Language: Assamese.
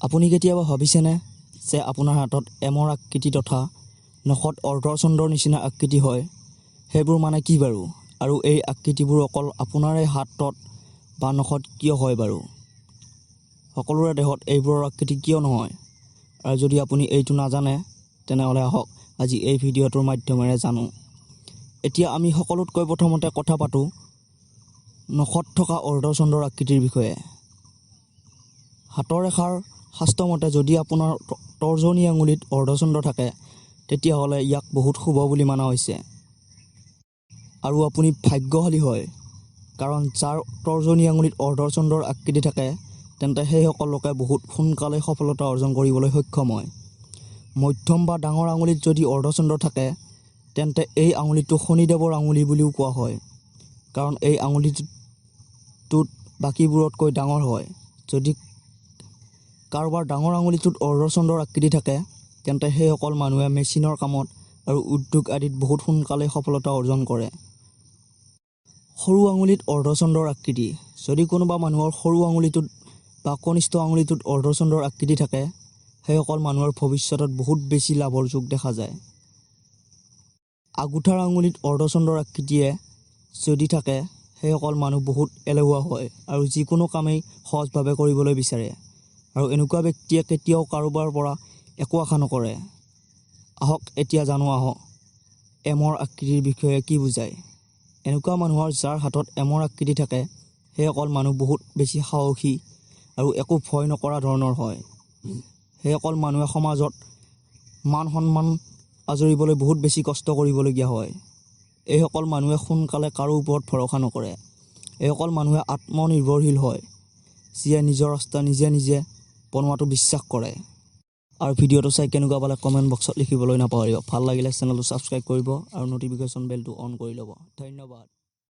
আপুনি কেতিয়াবা ভাবিছেনে যে আপোনাৰ হাতত এমৰ আকৃতি তথা নখত অৰ্ধচন্দ্ৰৰ নিচিনা আকৃতি হয়, সেইবোৰ মানে কি বাৰু? আৰু এই আকৃতিবোৰ অকল আপোনাৰে হাতত বা নখত কিয় হয় বাৰু? সকলোৰে দেহত এইবোৰৰ আকৃতি কিয় নহয়? আৰু যদি আপুনি এইটো নাজানে, তেনেহ'লে আহক আজি এই ভিডিঅ'টোৰ মাধ্যমেৰে জানো। এতিয়া আমি সকলোতকৈ প্ৰথমতে কথা পাতোঁ নখত থকা অৰ্ধচন্দ্ৰৰ আকৃতিৰ বিষয়ে। হাতৰ ৰেখাৰ শাস্ত্ৰমতে যদি আপোনাৰ তৰ্জনী আঙুলিত অৰ্ধচন্দ্ৰ থাকে, তেতিয়াহ'লে ইয়াক বহুত শুভ বুলি মানা হৈছে আৰু আপুনি ভাগ্যশালী হয়। কাৰণ যাৰ তৰ্জনী আঙুলিত অৰ্ধচন্দ্ৰৰ আকৃতি থাকে, তেন্তে সেইসকল লোকে বহুত সোনকালে সফলতা অৰ্জন কৰিবলৈ সক্ষম হয়। মধ্যম বা ডাঙৰ আঙুলিত যদি অৰ্ধচন্দ্ৰ থাকে, তেন্তে এই আঙুলিটো শনিদেৱৰ আঙুলি বুলিও কোৱা হয়, কাৰণ এই আঙুলিটোত বাকীবোৰতকৈ ডাঙৰ হয়। যদি কাৰোবাৰ ডাঙৰ আঙুলিটোত অৰ্ধচন্দ্ৰৰ আকৃতি থাকে, তেন্তে সেইসকল মানুহে মেচিনৰ কামত আৰু উদ্যোগ আদিত বহুত সোনকালে সফলতা অৰ্জন কৰে। সৰু আঙুলিত অৰ্ধচন্দ্ৰৰ আকৃতি: যদি কোনোবা মানুহৰ সৰু আঙুলিটোত বা কনিষ্ঠ আঙুলিটোত অৰ্ধচন্দ্ৰৰ আকৃতি থাকে, সেইসকল মানুহৰ ভৱিষ্যতত বহুত বেছি লাভৰ যোগ দেখা যায়। আগুঠাৰ আঙুলিত অৰ্ধচন্দ্ৰৰ আকৃতিয়ে যদি থাকে, সেইসকল মানুহ বহুত এলেহুৱা হয় আৰু যিকোনো কামেই সহজভাৱে কৰিবলৈ বিচাৰে আৰু এনেকুৱা ব্যক্তিয়ে কেতিয়াও কাৰোবাৰ পৰা একো আশা নকৰে। আহক এতিয়া জানো আহক এমৰ আকৃতিৰ বিষয়ে কি বুজায়। এনেকুৱা মানুহৰ যাৰ হাতত এমৰ আকৃতি থাকে, সেইসকল মানুহ বহুত বেছি সাহসী আৰু একো ভয় নকৰা ধৰণৰ হয়। সেইসকল মানুহে সমাজত মান সন্মান আজৰিবলৈ বহুত বেছি কষ্ট কৰিবলগীয়া হয়। এইসকল মানুহে সোনকালে কাৰো ওপৰত ভৰসা নকৰে। এইসকল মানুহে আত্মনিৰ্ভৰশীল হয়, যিয়ে নিজৰ ৰাস্তা নিজে নিজে বনোৱাটো বিশ্বাস কৰে। আৰু ভিডিঅ'টো চাই কেনেকুৱা পালে কমেণ্ট বক্সত লিখিবলৈ নাপাহৰিব। ভাল লাগিলে চেনেলটো ছাবস্ক্ৰাইব কৰিব আৰু ন'টিফিকেশ্যন বেলটো অন কৰি ল'ব। ধন্যবাদ।